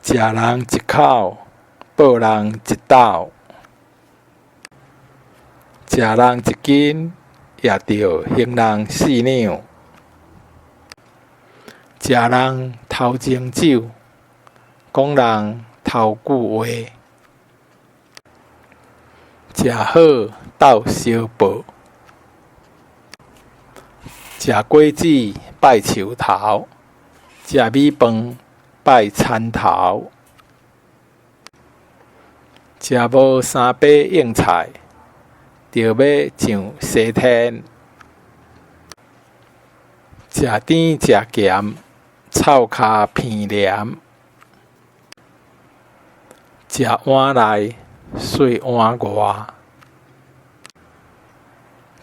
食人一口，報人一斗。食人一斤，也著還人四兩。食人頭前酒，講人頭句話。食好鬥相報。食果子拜樹頭，食米飯拜田頭。食無三把硬菜，著欲上西天。食甜食鹹，臭跤鼻炎。食碗內，睡碗外。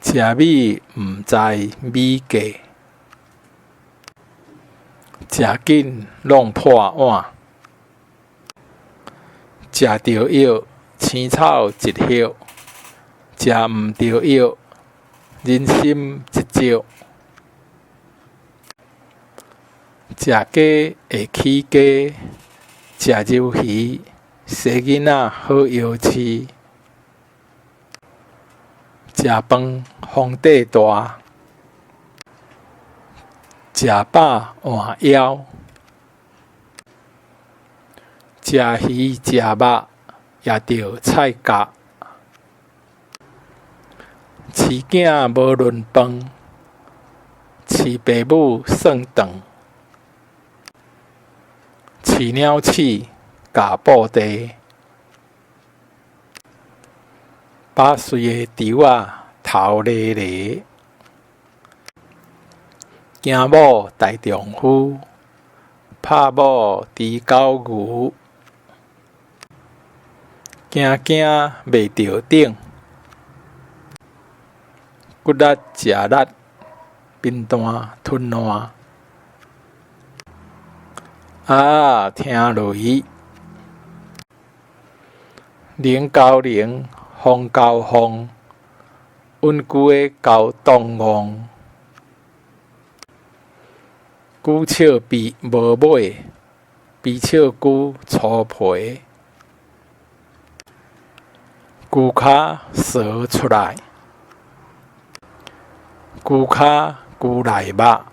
食米毋知米價。食緊弄破碗。食著藥，青草一葉；食毋著藥，人參一石。食雞會起家，食鰇魚，生囡仔好相飼。食飯皇帝大，食飽換枵。食魚食肉，也著菜角。飼囝無論飯，飼爸母算帳。飼鳥鼠，咬布袋。飽穗的豬仔頭犁犁。驚某大丈夫，拍某豬狗牛。驚驚袂著頂。骨力食力，貧惰吞爛。鴨仔聽雷，龍交龍，鳳交鳳，穩龜交當戇。龜笑鱉無尾，鱉笑龜粗皮。龜跤趖出來，龜跤龜內肉。